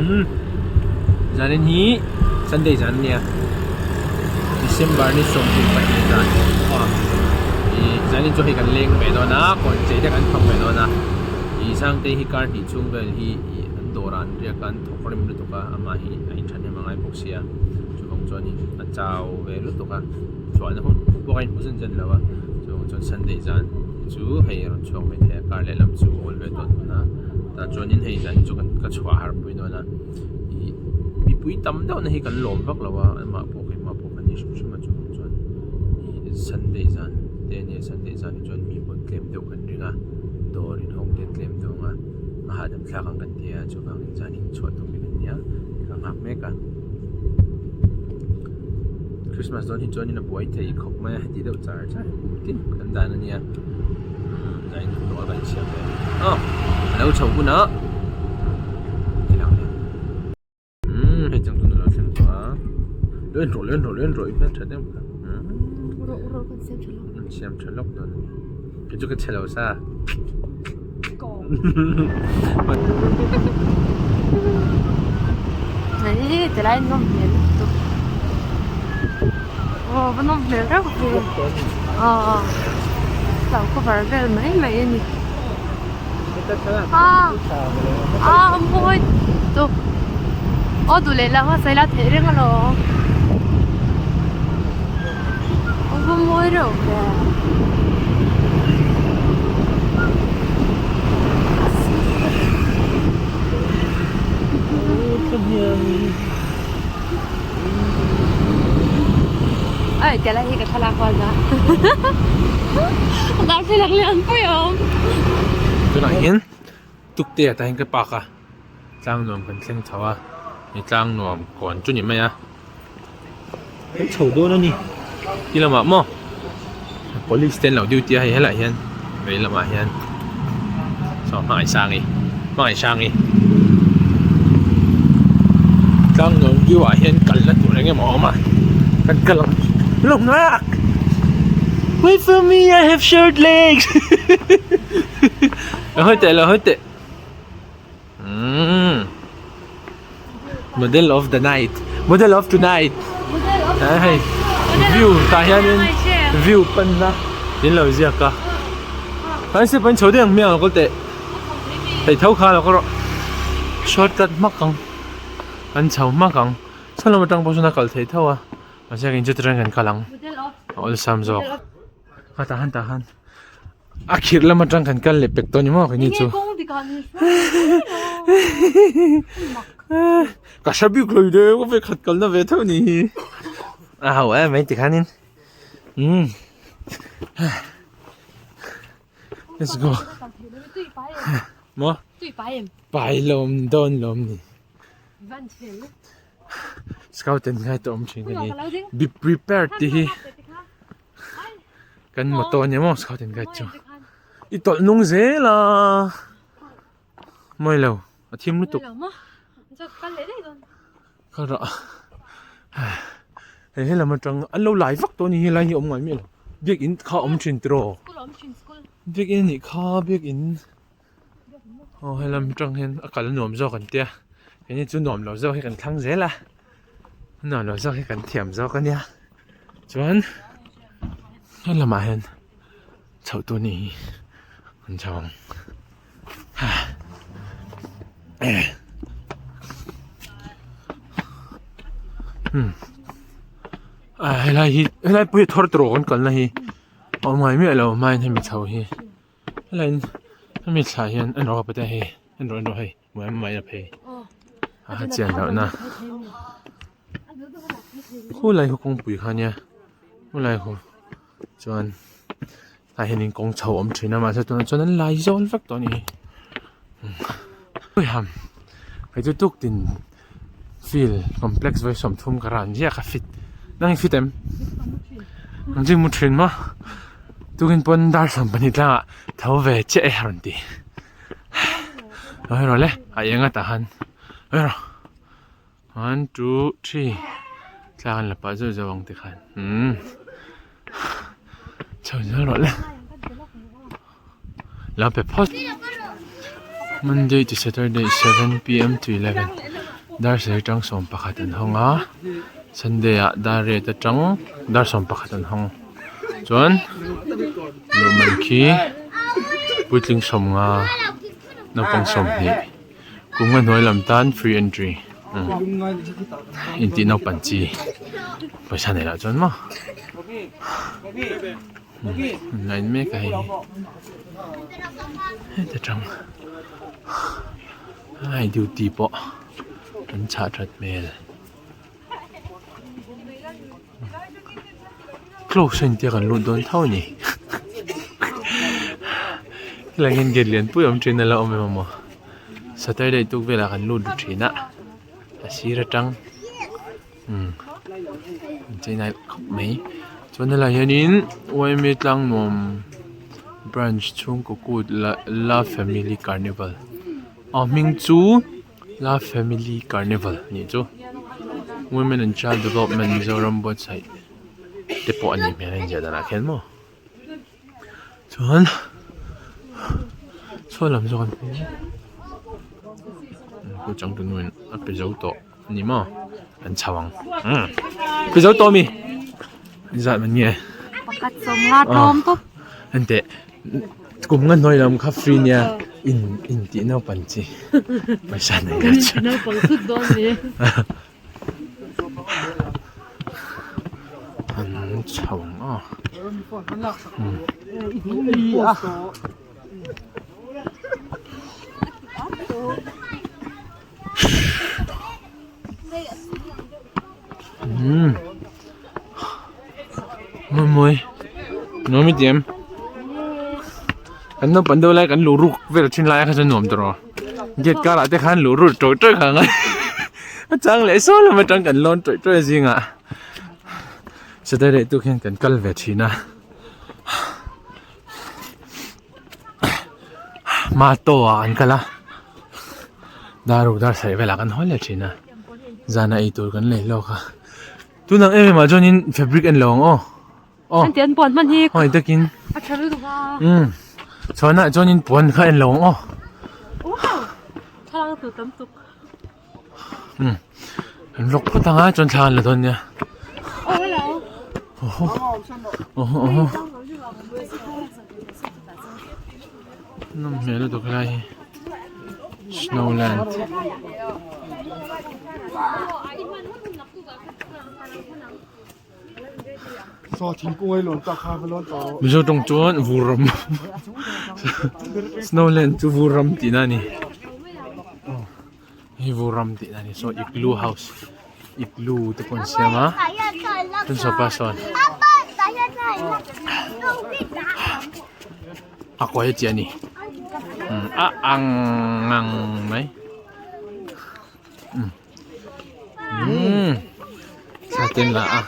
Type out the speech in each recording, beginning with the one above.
Umm zanin hi Sunday zan a nia December ni 22 zan aw ih zanin chu hei kan leng ve dawn a kawn chei te kan thawk ve dawn a ih Sangtei hi kar hnih chhung vel hi ih an dawrah an riak a an thawk rem lutuk a amah hi a intha hnem a ngai bawk sia chuvang chuanin a chau ve lutuk a chhuahna hun pawh a inhmu zen zen lo a chuvang chuan Sunday zan chu hei a rawn chhuak mai thei a kar lehlam chu a awl ve tawh dawn a tah chuanin hei zan chu ka chhuah harh pui dawn a ih mipui tam deuh na hi kan lawm vak lo a amah pawh keimah pawh kan ni hrim hrim a chuvang chuan ih Sunday zan te a nia Sunday zan hi chuan mi pawh tlem deuh kan ring a dawr inhawng te tlem deuh ang a a hahdam thlak ang kan ti a chuvangin zanin chhuah tum hi kan nia ka nghak mek a Christmas dawn hi chuanin a buai thei khawp mai a heti deuh char char hi kum tin kan dan a nia zanin chu ruah kan siam ve aw a lo chho hunah ti lang leh umm hei chang chu an lo thleng tawh a lo inrawh lo inrawh lo inrawh i hmel tha deuh kha umm siam tha lawk dawn a ni kei chu ka chhe lo sa. Hei tilai nawm hmel lutuk aw va nawm hmel reuh ve aw lo cover vel mai mai a ni a a mawi lutuk aw duh leh lah a sawi la theih reng alawm aw va mawi reuh ve. Ai tiah lai hi ka thlalak kual na darthlalang lian pui a awm. Tunah hian tukte ah hian ka park a tlang nuam kan thleng chho a ni tlang nuam kawn chu ni mai a kan chho dawn a ni ti lamah maw police te an lo duty a hei helaiah hian vei lamah hian saw hmangaihsangi hmangaihsangi tlang nuam view ah hian kalna tur eng emaw a awm a kan kal ang lo nghak wait for me I have short legs lo hawi teh lo hawi teh. Umm model of the night model of tonight hei view tah hianin view panna in lo ziak a tlai step an chho daih ang hmiang lo kal teh hei tho kha lo kal rawh shortcut hmak ang an chho hmak ang chhan lam atang pawh sawn a kal theih tho a mahse kan inchhut atangin kan kal ang a awlsam zawk a tah han tah han. A khirh lam atang kan kal leh pek tawh ni maw keini chu. Ka hre bik lo de ka ve khat kalna ve tho ni hi. A ho em mai tikhanin. Um. Let's go. Maw? Pai lawm dawn lawm ni. Scout an ngai tawh awm thin ka ni. Be prepared tih hi. Kan motor ania maw scout and guide chu i tawlh nung zel a mawi lo a thim lutuk ka rah hei helam atang an lo lai vak tawh a ni helai hi awm ngai miah lo biakin kha awm thin tiraw biakin anih kha biakin aw helam atang hian a kal nuam zawk an tia keini chu nuam lo zawk hi kan thlang zel a nuam lo zawk hi kan thiam zawk a nia. Chuan he lamah hian chhoh tur ni hi an chho ang umm a helai hi helai pawh hi thawr tawh kan kalna hi a awm ngai miah lo hmain hemi chho hi helaiin hemi thla hian en rawh pate hei en rawh en rawh hei. Mai mai a phei a chian loh na khulai khu kawngpui kha nia khulai khu chuan tah hian in kawng chho awm thin a mahse tunah chuan an lai zawl vek tawh a ni huiham hei chu tuktin field complex vawi 30 ka ran ziak a fit nang i fit em ang chu i mu thin maw tukin pawn dar 12 tlangah tho ve chiah e a rawn ti. Rawh le a eng a tah han rawh 1 2 3 tlang an la pah zeuh zeuh ang tikhan umm chho zel rawh le lo pe phawt Monday to Saturday 7 pm to 11. Dar sarih atang 11 an hawng a Sunday ah dar riat atang dar 11 an hawng chuan luhman khi puitling 50 naupang 20 kum nga hnuai lam tan free entry intih naupan chi pawisa neih lah chuan maw an la in mek a hei heta tang hei duty pawh an chhah that hmel close a intia kan lut dawn tho a ni helai hian gate lian pui a awm thin a la awm em maw saturday tuk velah kan lut ru thin a a sir atang umm inchei nalh khawp mai chuan helaiah hianin yma tlangnuam branch chhungkaw kut la family carnival a hming chu. La family carnival anih chu women and child development Mizoram buatsaih te pawh a nih hmel a inziah danah khian maw chuan saw lam zawk an hmu changtunu in a pe zo tawh a ni maw an chho ang umm pe zo tawh a mi zat man nge pakhat sawmnga tlawm tawp enteh. Kum nga hnuai lam kha free nia in in tih naupan chi pawisa nei lo chu Naupang thut dawn ni. An chho ang aw. Umm mawi mawi nuam i ti em kan naupang deuh lai kan luh ruk vel thin lai kha chuan nuam tawh rawh gate karah te khan luh ruk tawih tawih kha angai a chang leh sawn lam atang kan lawn tawih tawih a zingah saturday tuk hian kan kal ve thin a Mato ah an kal a dar ruk dar sarih velah kan haw leh thin a zana ei tur kan lei lawk a tunang em em ah chuanin fabric en lo ang aw aw An ti an puan hman hi hawi takin a tha lutuk a umm chhuanah chuanin puan kha en lo ang aw thlalak tur tam tuk umm an vlog phawt ang a chuan thla an la dawn nia awhaw awhaw nawm hmel lutuk helai hi snow land Mizo tawng chuan vur ram snow land chu vur ram tihna a ni. Hei vur ram tihna a ni saw igloo house igloo te pawh an siam a chuan sofa sawn a kawi a chiah a ni a ang ngang mai umm thla te an la a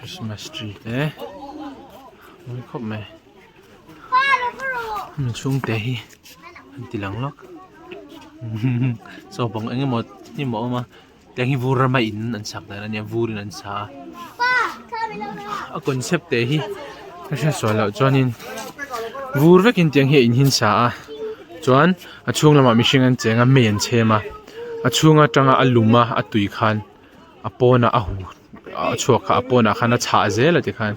christmas tree te mawi khawp mai. Mi chhungte hi an ti lang lawk saw bang eng emaw hnim a awm a tiang hi vur rama in an sak dan ania vur in an sa a a concept te hi ka hriat sual loh chuanin vur vekin tiang hi a in hin sa a chuan a chhung lamah mihring an cheng a mei an chhem a a chhung atanga a lum a a tui khan a pawnah a hu a chhuak kha a pawnah khan a chhah zel a tikhan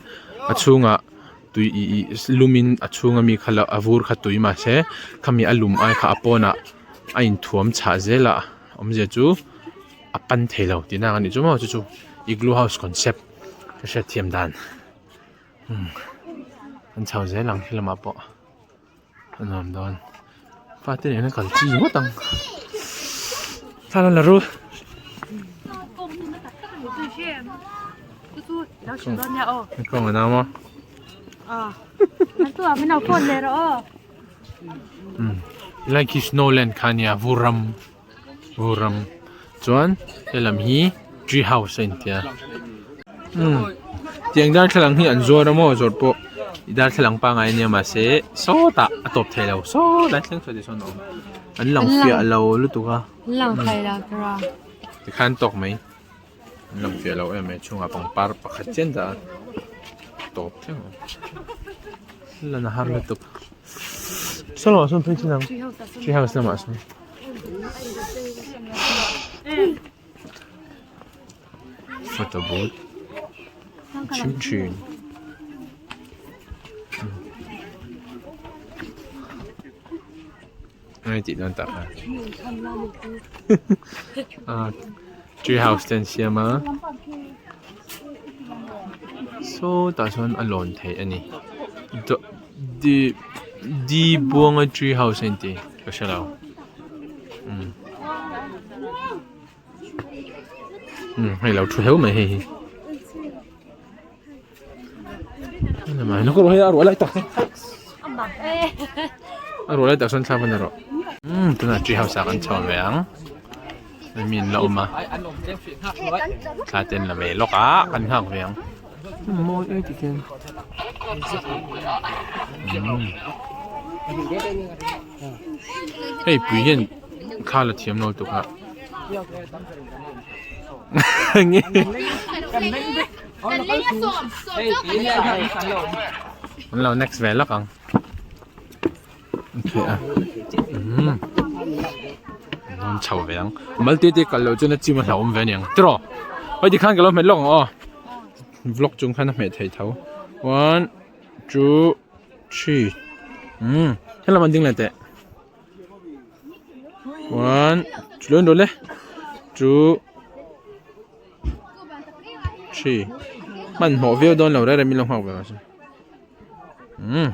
a chhungah. Tui ih ih lumin a chhunga mi kha a vur kha tui mahse khami a lum ai kha a pawnah a inthuam chhah zel a awmzia chu a pan thei lo tihna ang a nih chu maw chu chu igloo house concept ka hriatthiam dan umm an chho zel ang khi lamah pawh a nuam dawn fate nena kal chi ngawt ang thla la ru. Kawng a nau a. Helai khi snowland kha ania vuram vuram chuan helam hi tree house a intia umm tiang darthlalang hi an zuar a maw zawrh pawh darthlalang pangngai ania mahse sawtah a tawp thei lo sawtlai thleng saw ti sawn a awm an lang fiah lo lutuk a tikhan tawk mai. An lang fiah lo em mai chhungah pangpar pakhat chian dah a tawp thleng ang lan a har lutuk saw lamah sawn phei chin ang tree house lamah sawn. Photo booth thim thin ai tih dawn tak a ah tree house te an siam a sawtah sawn a lawn theih a ni di buanga tree house a inti ka hre lo umm hei lo thu heu mai hei hi a ruah lai tak sawn thla van a rawh umm tunah tree house ah kan chho ve ang mi an la awm a thla te an la ve lawk a kan nghak ve ang mawi e ti khian umm hei pui hian thla la thiam lo tuk a. An lo next ve lawk ang okay a umm an chho ve ang mal te te kal loh chuan a chim a hlauhawm ve aniang tiraw hei tikhan ka lo hmet lawk ang aw vlog chung khan a hmeh thei tho one two three umm helam an ding leh teh. One chuan rawh le two three hmanhmawh viau dawn lo reng reng min lo nghak ve ang che umm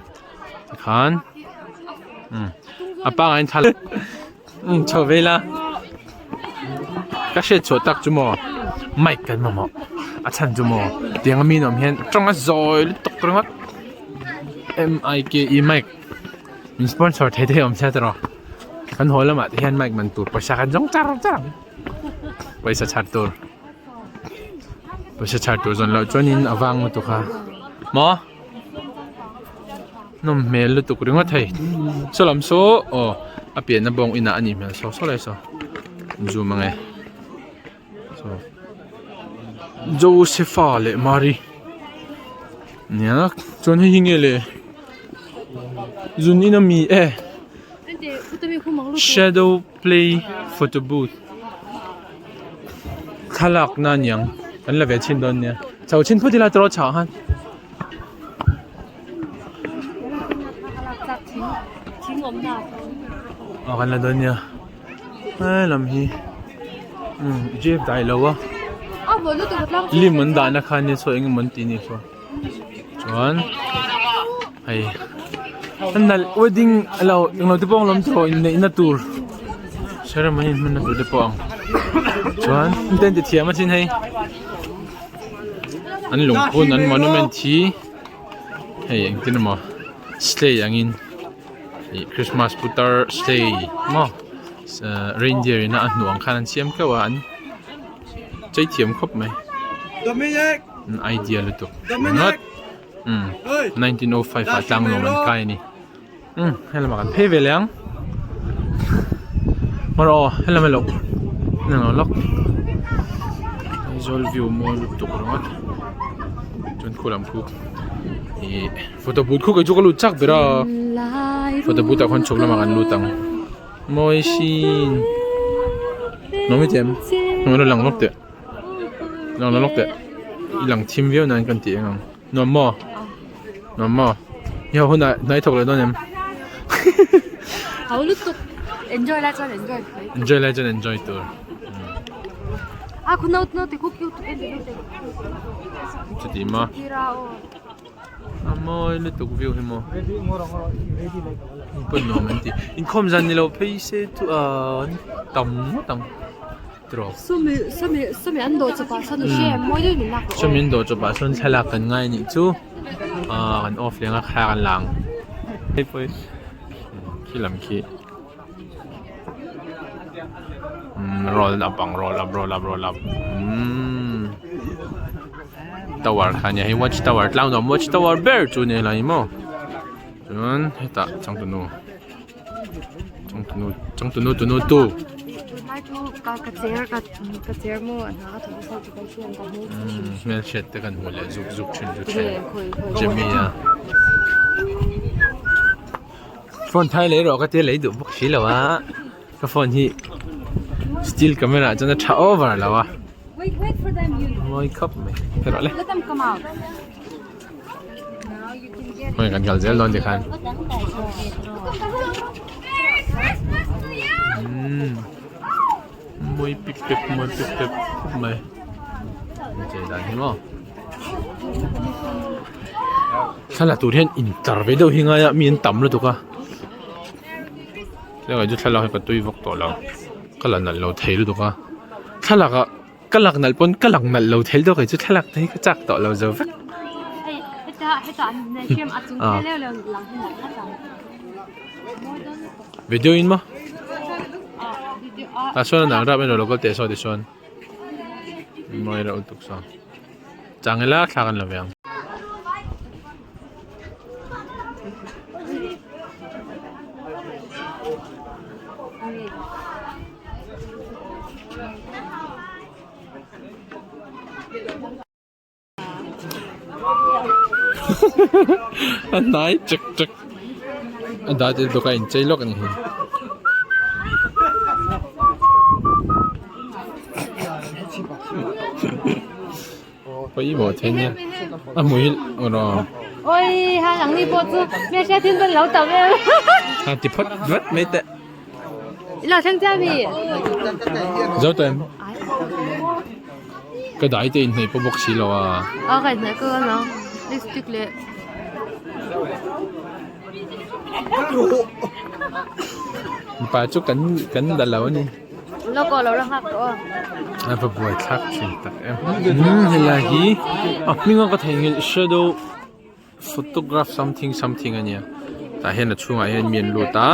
tikhan umm a pangai in thla umm chho ve ila ka hriat chhuah tak chu maw mic kan mamawh a chhan chu maw tiang a mi nuam hian tawng a zawi lutuk ringawt M I K E mic. Min sponsor thei thei awm sia tawh kan haw lamah te hian mic man tur pawisa kan zawng char char ang pawisa chhar tur pawisa chhar tur zawn loh chuanin a vang lutuk a maw nawm hmel lutuk ringawt thei saw lam saw aw a pianna bawng inah a nih hmel saw saw lai saw zoom ang e saw Josepha leh Mary nia chuan hei hi nge le. Zun in a mi e shadow play photo booth thlalak na aniang kan la ve chhin dawn nia chho chhin phut ila tawrh chhah khan. Aw kan la dawn nia helam hi umm jeep dai lo a lim an dahna kha nia saw engemaw an tih nih saw. Chuan hei a nalh wedding alo englo te pawh ang lawm tawh inneihna tur ceremony hmanna tur te pawh ang chuan heng te an ti thiam asin hei an lungphun an monument hi hei engtin emaw sleigh angin ih christmas putar sleigh maw reindeer ina a hnuh ang khan an siam keuh a an chei thiam khawp mai. Idea lutuk ringawt umm 1905 ah tlang nuam an kai a ni umm helamah kan phei ve leh ang hmar aw helam elo eng lo lawk Aizawl view mawi lutuk ringawt chuan khu lam khu ih photo booth khu kei chu ka lut chak ber a photo booth ah khuan chhuk lamah kan lut ang mawi sin nuam i ti em nuam ilo lang lawk teh. Lang la lawk teh i lang thim viau nan kan tih eng ang nuam maw nuam maw i ho hunah hnai thawk leh dawn em Ho lutuk enjoy lai chuan enjoy mai enjoy lai chuan enjoy tur a khu no no te khu cute en te chuti maw A mawi lutuk view hi maw pawn nuam an ti inkhawm zan ni lo phei se chu ahh an tam ngawt ang tiraw sawmi sawmi sawmi an dawh chawpah sawn a hre mawi deuhin min lak rawh aw sawmi an dawh chawpah sawn thlalak kan ngai anih chu ahh kan off leh ang a thlalak an la ang hei pawh hi khi lam khi umm roll up ang roll up roll up roll up umm. Tower kha ania hei watch tower tlang nuam watch tower ber chu ania helai hi maw chuan hetah changtunu changtunu changtunu tunu tu hmelhriat te kan hmuh leh zuk zuk thin chu then Jimmy a phone thar lei rawh ka tia lei duh bawk si lo a. Ka phone hi still camera ah chuan a tha over lo a. Mawi khawp mai. Hei rawh le. Hei kan kal zel dawn tikhan. Umm mawi pip pep mawi pip pep khawp mai. Chei dan hi maw. Thla la tur hian intlar ve deuh hi ngai a mi an tam lutuk a. Tlai chu thlalak hi ka tui vak tawh lo ka la nalh lo thei lutuk a thlalak ah ka lak nalh pawn ka lang nalh lo thei lutuk a kei chu thlalak te hi ka chak tawh lo zo vek video in maw tah sawn a nalh rap en rawh lo kal teh saw tichuan mawi reuh lutuk sawn chang ila thla kan la ve ang. A hnai chek chek a dah te bawk a inchei lawk a ni hi. Pawimawh thei nia a hmu hi rawh. Oi ha ang ni pawh chu hmelhriat thil pawn lo tam em. Ha ti phawt vat mai teh. I lo thleng chiah mi? Zo tawh em? Ka dai te inhnaih pawh bawk si lo a. A ka inhnaih ka lo lipstick leh. Mipa chu kan kan dah lo a ni. Lawk aw lo la nghak tawh aw. A va buai thlak thin tak em. Umm helai hi a hming a ka theihnghilh shadow photograph something something a nia tah hian a chhungah hian mi an lut a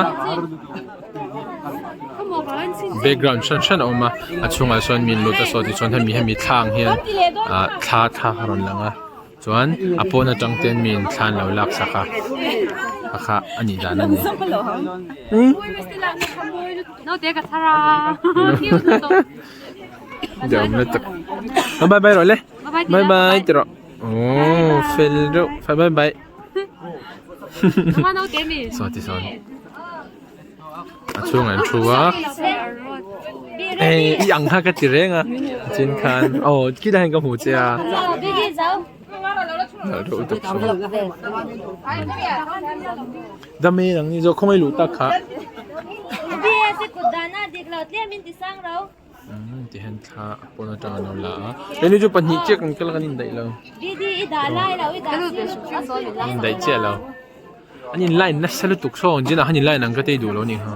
background hran hran a awm a a chhungah sawn mi an lut a saw tichuan hemi hemi thla ang hian ah thla thla a rawn lang a. Chuan a pawn atang ten mi in thla an lo lak sak a a kha a nih dan a ni. Deuh na tak. Bye bye rawh le. Bye bye ti rawh. Aww fel reuh bye bye. Saw ti sawn. A chhungah an thu a eh i ang kha ka ti reng a chin khan aw khilai hian ka hmu che a dam e nang ni zawk khawngaih luh tak kha ti hian thla a pawn atang an lo la a keini chu pahnih chiah kan kal a kan indaih lo indaih chiah lo. An in line nasa lutuk saw ang chin ah han in line ang ka tei duh lo ni kha.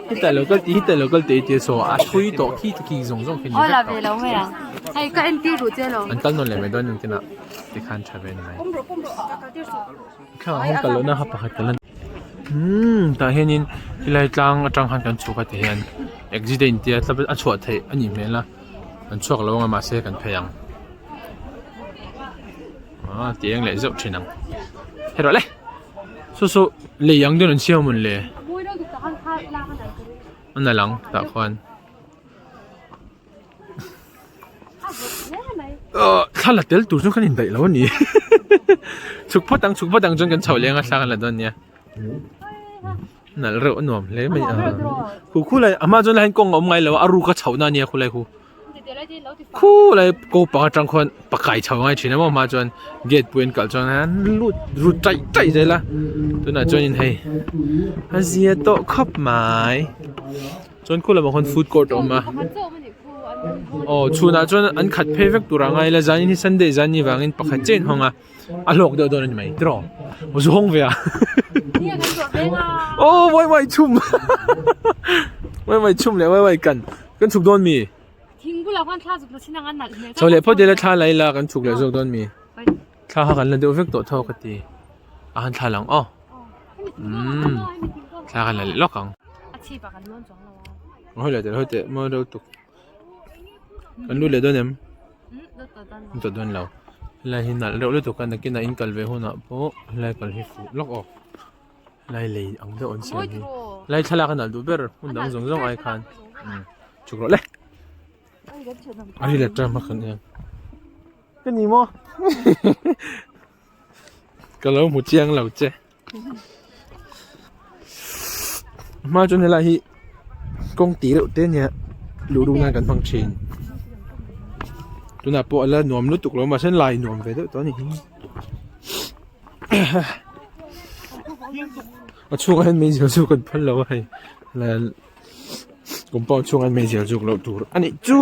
Heta lo kal tih heta lo kal tih tia saw a thui tawh khi te khi zawng zawng khi ni vek tawh. An kal nawn leh mai dawn engtin ah tikhan tha ve ni mai. Thla ang kal lohna kha pakhat kan la umm tah hianin helai tlang atang khan kan chhuk a ti hian exit a intia a chhuah theih a nih hmel a an chhuak lo ang a mahse kan phei ang. Ah ti eng leh zeuh thin ang hei rawh le saw saw lei ang deuh an siam amawn le a na lang tah khuan ah thla la tel tur chu kan indaih lo a ni chhuk phawt ang chhuk phawt ang chuan kan chho leng a thla kan la dawn nia nalh reuh a nuam hle mai a khu khulai a hma chuan lai hian kawng a awm ngai lo a a ruk a chhoh na a nia khulai khu. Khulai ko pang atang khuan pakai chho ngai thin a maw hma chuan gate pawh in kalh chuan an lut ru taih taih zel a tunah chuanin hei a zia tawh khawp mai chuan khu lamah khuan food court a awm a aw chhunah chuan an khat phei vek tur a ngai la zanin hi sunday zan ni vangin pakhat chiah a inhawng a a hlawk deuh dawn a ni mai tiraw aw zu hawng ve a aw wai wai chhum wai wai chhum leh wai wai kan. Kan chhuk dawn mi? Thing bulah khuan thla zuk la chin ang a nalh hmel. Chho leh phawt ila thla la ila kan chhuk leh zawk dawn mi? Thla kha kan la deuh vek tawh tho ka ti. A han thla lang aw. Umm thla kan la leh lawk ang. A chhip ah kan lawn chuang lo a. Hawi leh teh hawi teh mawi reuh tuk. Kan lut leh dawn em? Lut tawh dawn lo. Helai hi nalh reuh lutuk a nakinah in kal ve hunah pawh helai kal hi fuh lawk aw. Lai lei ang deuh an siam hi lai thlalak a nalh duh ber hmun dang zawng zawng ai khan chhuk rawh le a ri let ṭang hmak an nia ka ni maw ka lo hmu chiang lo che. Hma chuan helai hi kawng tih reuh te ania luh ruk nan kan hmang thin tunah pawh a la nuam lutuk lo mahse lai nuam ve deuh tawh a ni hi a chhungah hian meizial chu kan phal lo a hei compound chhungah hian meizial zuk loh tur a nih chu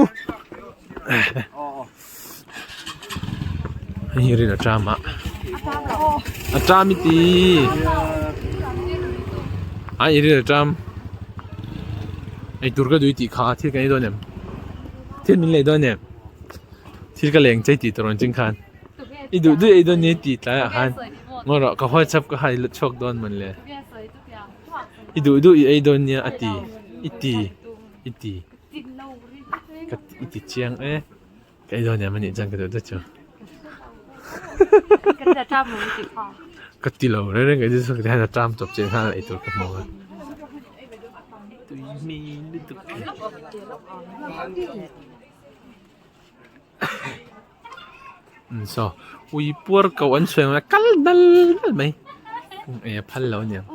hei hi ril a ṭam a a ṭam i ti a i ril a ṭam eitur ka duh i tih kha thil kan ei dawn em thil min lei dawn em thil ka leng chei tih tawh rawn ching khan i duh duh ei dawn ni tih tlaiah khan ngaw rawh ka whatsapp ka hai chhuak dawn mawnle i duh duh i ei dawn nia a ti i ti i ti ka i ti chiang e ka ei dawn em anih chuan ka duh deuh chu ka ti lo reng reng kei chu ti hian a ṭam chawp chiah nghal ei tur ka hmu a tui hmel lutuk saw ui puar ko an chhuang a kal dal dal mai e a phal lo aniang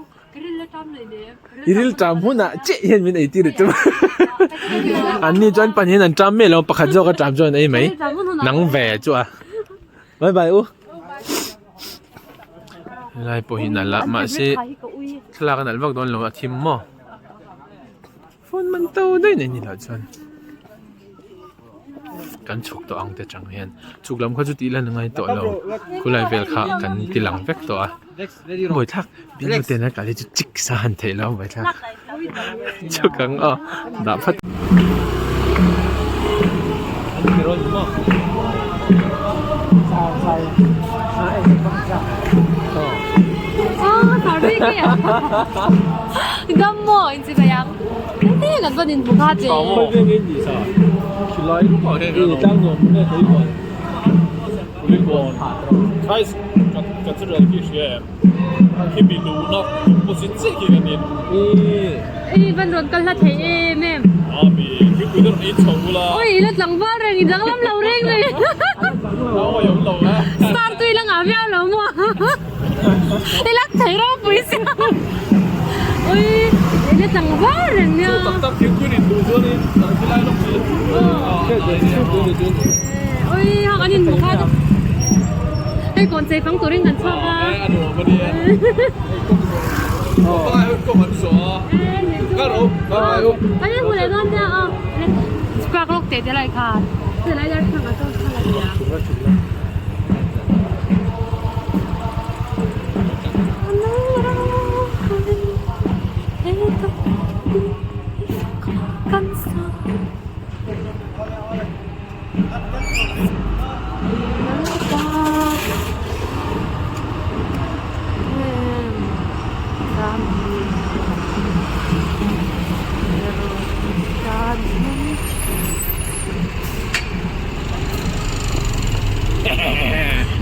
i ril ṭam hunah chiah hian min ei tir tum an ni chuan pahnih an ṭam miah lo pakhat zawk a ṭam chuan an ei mai nang ve chu a bye bye u helai pawh hi nalh a mahse thlalak a nalh vak dawn lo a thim maw phone man to daih nei ni lah chuan kan chhuk tawh ang te chang hian chhuk lam kha chu tih lan a ngai tawh lo khulai vel kha kan ti lang vek tawh a buaithlak bik ten a kal hi chu chik sa han theih loh a buaithlak chhuk ang aw dah phat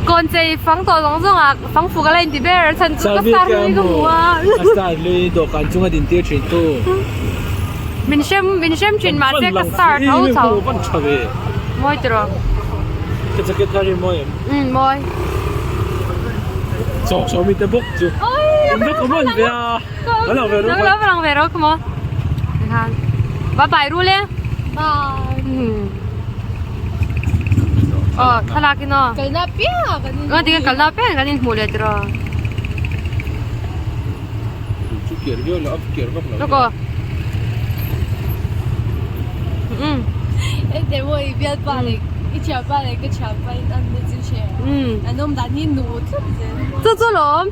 Kawn chei fang tawh zawng zawng ah fang fuk a la inti ber chhan chu ka star lui ka hmu a. A star lui dawhkan chunga din tir thin tu. Min hrem min hrem thin mahse ka star tho tho. Mawi tiraw. Ka jacket thar hi mawi em? Umm mawi. Chawk chawk mi te bawk chu. Oi ka lang ve a. Ka lang ve ro. Ka lang ve ro ka maw. Bye bye ru le. Bye. Aw thlalak in aw. Kalna piang kan in. Aw tinge kalna piang kan in hmuh leh tiraw. Chu kiar viau lo a kiar vak lo. Lawk aw. Um. Ente maw i bialpa leh i thianpa leh ka thianpa in an ni chu hre. Um. An awm dan hi nu tlat zel. Chu chu lawm.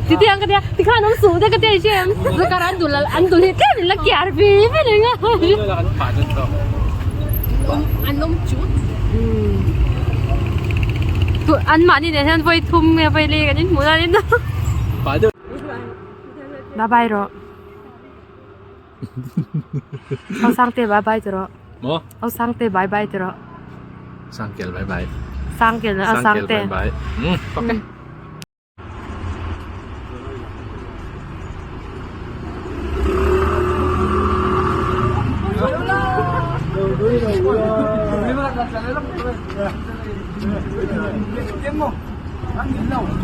Ti tiang ka tia tikhan awm suh te ka tia i hre em. Zakar an dul an dul hi tlem in la kiar ve ve reng a. An phah dat tawh. An awm chut. Um. Tu an mahni nen hian vawi thum nge vawi li kan inhmuh nan in. Pah deuh. Bye bye rawh. Au Sangte bye bye ti rawh. Maw? Au Sangte bye bye ti rawh. Sangkel bye bye. Sangkel au Sangkel Sangte. bye bye. Okay.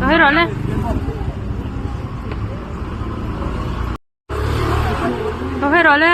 Hei rawh le. Lo hawi rawh le.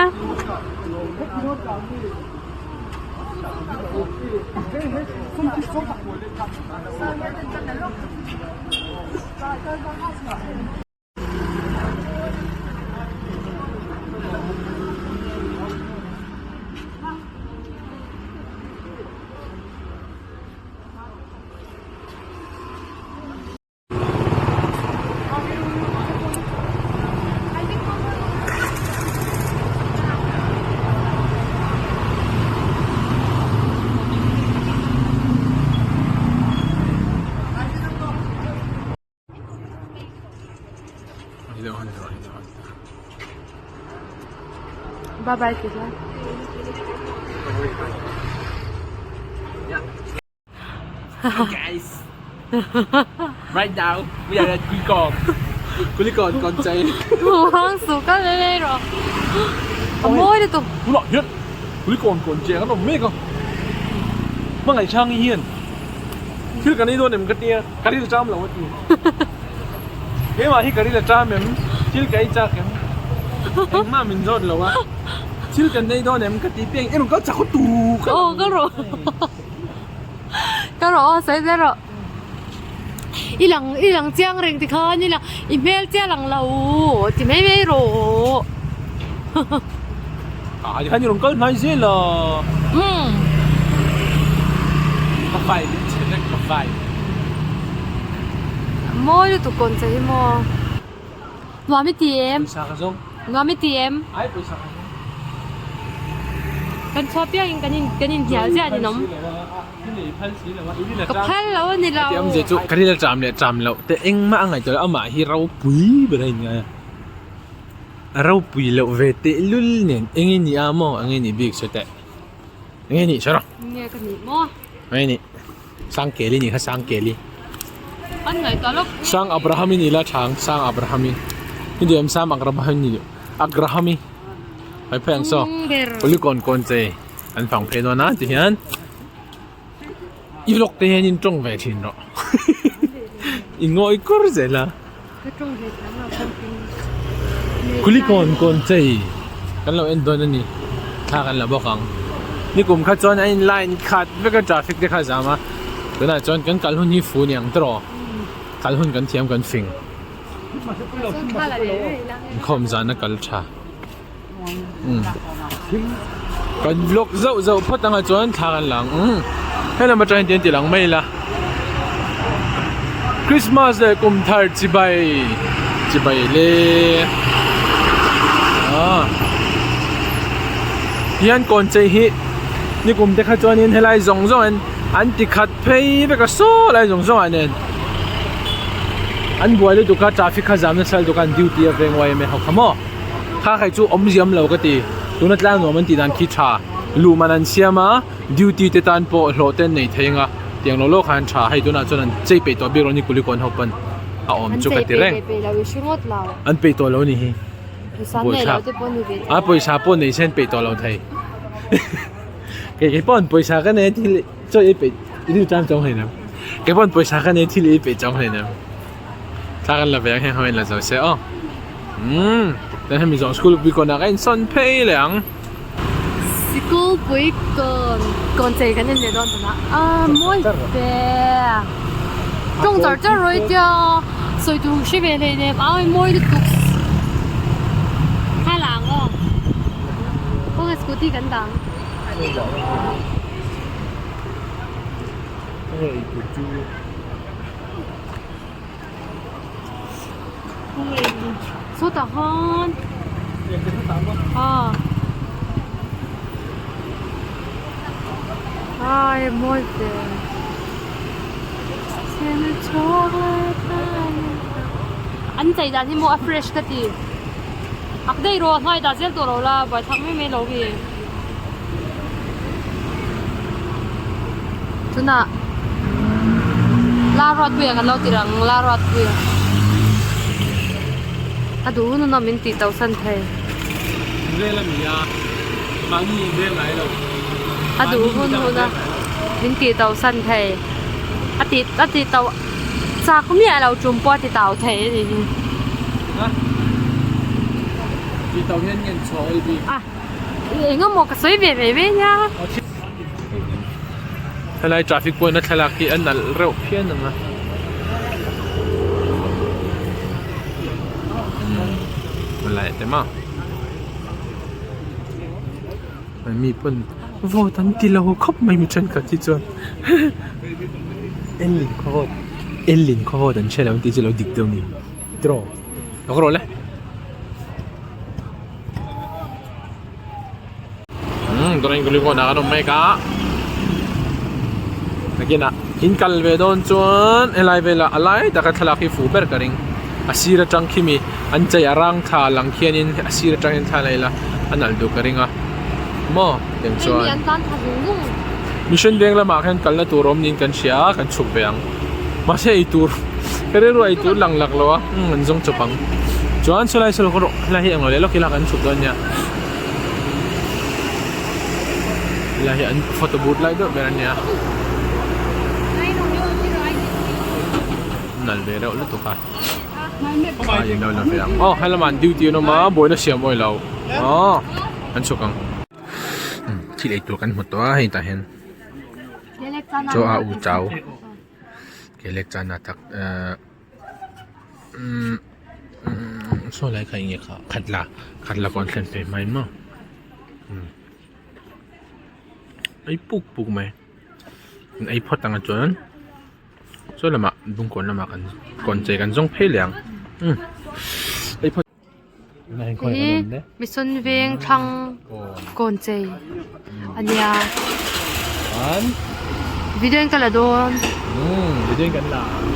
Bye bye ti la. Guys, right now we are at Kulikawn. Kulikawn Kawnchei. Hang su ka le le rawh. A mawi lutuk. Tunah hian Kulikawn Kawnchei an awm mek a. Hmangaih Hrangi hian thil kan ei dawn em ka tia, ka ril ṭam lo a ti. Keimah hi ka ril a ṭam em? Thil ka ei chak em? Engmah min zawt lo a. Thil kan ei dawn em ka ti piang e rawn kal chak tu ka Aw ka rawh. Ka rawh aw sawi zel rawh. I lang i lang chiang reng ti khan i lang i hmel chiah lang lo ti mai mai rawh. Ah ti khan i rawn kal hnai zel a. Umm. Ka file in chhe vek ka file. Mawi lutuk kawn che hi maw. Nuam i ti em? Pawisa ka zawng. Nuam i ti em? Ai pawisa ka zawng. Kan chhuah piangin kan in kan inhnial chiah a ninawm. Ka phal lo a ni lo. Heti awmzia chu ka ril a ṭam leh ṭam loh te engmah a ngaihtuah loh amah hi ropui ber a inngai a. A ropui loh ve tehlul nen eng i nih a maw eng i nih bik sawi teh. Eng i nih sawi rawh. Nge ka nih maw? Eng i nih? Sangkeli nih kha Sangkeli. An ngaihtuah lawk. Sang Abraham i nih la chang Sang Abraham i. I duh em Sam Agraham i nih Agraham i. Hei phei ang saw. Kulikawn kawn che an fang phei dawn a ti hian i vlog te hian in tawng ve thin rawh. I ngawi kur zel a. Ka tawng ve thiam lo camping. Kulikawn kawn che kan lo en dawn a ni. Thla kan la bawk ang. Nikum kha chuan a in line khat vek a traffic te kha a zam a. Tunah chuan kan kal hun hi fu ni ang tawh. Kal hun kan thiam kan fing. Inkhawm zan a kal tha. Kan vlog zauh zauh phawt anga chuan thla kan la ang. Helam atang hian ti lang mai ila. Christmas leh kum thar chibai chibai le. Hian kawn chei hi nikum te kha chuanin helai zawng zawng in an ti khat phei vek a saw lai zawng zawng ah nen an buai lutuk a traffic kha zam nasa lutuk a an duty a veng uai em em ho kha maw. Kha khai chu awm ziam lo ka ti. Tuna tlang nuam an tih dan khi tha. Luh man an siam a, duty te tan pawh hlawh te an nei thei ang a, tiang lo lawk khan tha. Hei tunah chuan an chei peih tawh bik lo ni Kulikawn ho pawn a awm chu ka ti reng. An peih tawh lo ni hi. Buaithlak. A pawisa pawh nei se an peih tawh lo thei. Kei kei pawh an pawisa ka nei a thil chaw ei peih i tan chawng hleinem. Kei pawh an pawisa ka nei a thil ei peih chawng hleinem. Thla kan la ve ang heng ho in la zo se aw. Umm chuan hemi zawng school pui kawnah ka insawn phei leh ang. Sikul pui kawn kawn chei kan en leh dawn tunah a mawi ve tawng char char rawih tia sawi tur hre ve hlei nem a mawi lutuk thla la ang aw kawng a scooty kan dah ang. Sawtah khan ah ai mawi ve an chei dan hi maw a fresh ka ti ak daih rawh a hnuai dah zel tawh lo la buaithlak mai mai lo hi Tunah Laruatpuia kan lo ti rang Laruatpuia a duh hun hun a min tih tauh san thei. A duh hun hun a min tih tauh san thei a tih a tih tauh chak miah lo tum pawh a ti tau thei a nih hi. Tih tauh hian ngen chhuah awl bik. A eng emaw ka sawi ve ve ve nia. Helai traffic point a thlalak hi a nalh reuh phian ang a. Umm lai te maw. Mi pawn vote an ti lo khawp mai mi thenkhat hi chuan Ellin khaw vote Ellin khaw vote an hre lo an tih chu lo dik deuh a ni tiraw lo ka rawh le umm tunah hian kulikawn ah kan awm mek a nakinah in kal ve dawn chuan helai velah a lai taka thlalak hi fuh ber ka ring a sir atang khimi an chei a rang thla lang khianin a sir atang hian thla la ila a nalh duh ka ring a maw tiang chuan mission veng lamah khian kalna tur awm niin kan hria a kan chhuk ve ang mahse eitur ka rilru eitur lang lak lo a umm an zawng chawp ang chuan sawlai saw lawk rawh helai hi englo leh lawk ila kan chhuk dawn nia helai hi an photo booth lai deuh ber ania nalh ve reuh lutuk a. A in lo la ve ang aw helamah an duty an awm a buaina siam awih lo aw an chhuk ang thil ei tur kan hmu tawh a hei tah hian chaw a u chau kelek chana tak ehh umm saw lai kha enge kha khatla khatla pawh an thlen phei hma in maw ei puk puk mai an ei phawt ang ah chuan. Saw lamah bungkawn lamah kan kawn chei kan zawng phei leh ang umm hei phawt Hi Mission veng thlang kawn chei a nia video in ka la dawn umm video in kan la ang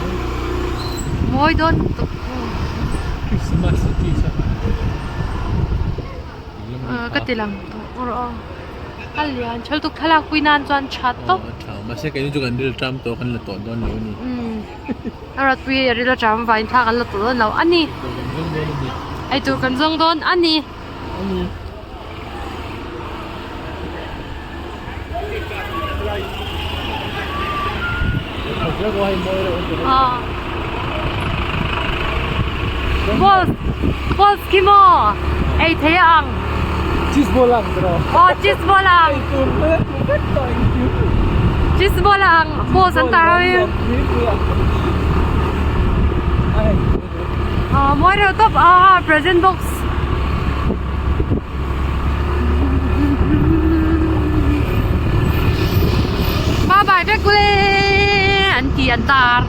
mawi dawn lutuk Christmas city ka ti lang tawh rawh aw. A lian tha lutuk thlalak pui nan chuan tha tawp. Aw a tha mahse keini chu kan ril a ṭam tawh kan la tawh dawn lo a ni. Umm a rat pui a ril a ṭam vangin thla kan la tawh dawn lo a ni. Eitur kan zawng dawn a ni. Eitur kan zawng dawn a ni. A ni. Ball ball khi maw ei thei a ang. Cheese ball ang tiraw. Aw cheese ball ang. Cheese ball ang balls an tar ho hi. Aw mawi reuh tawp a present box. Bye bye vek ule an ti an tar.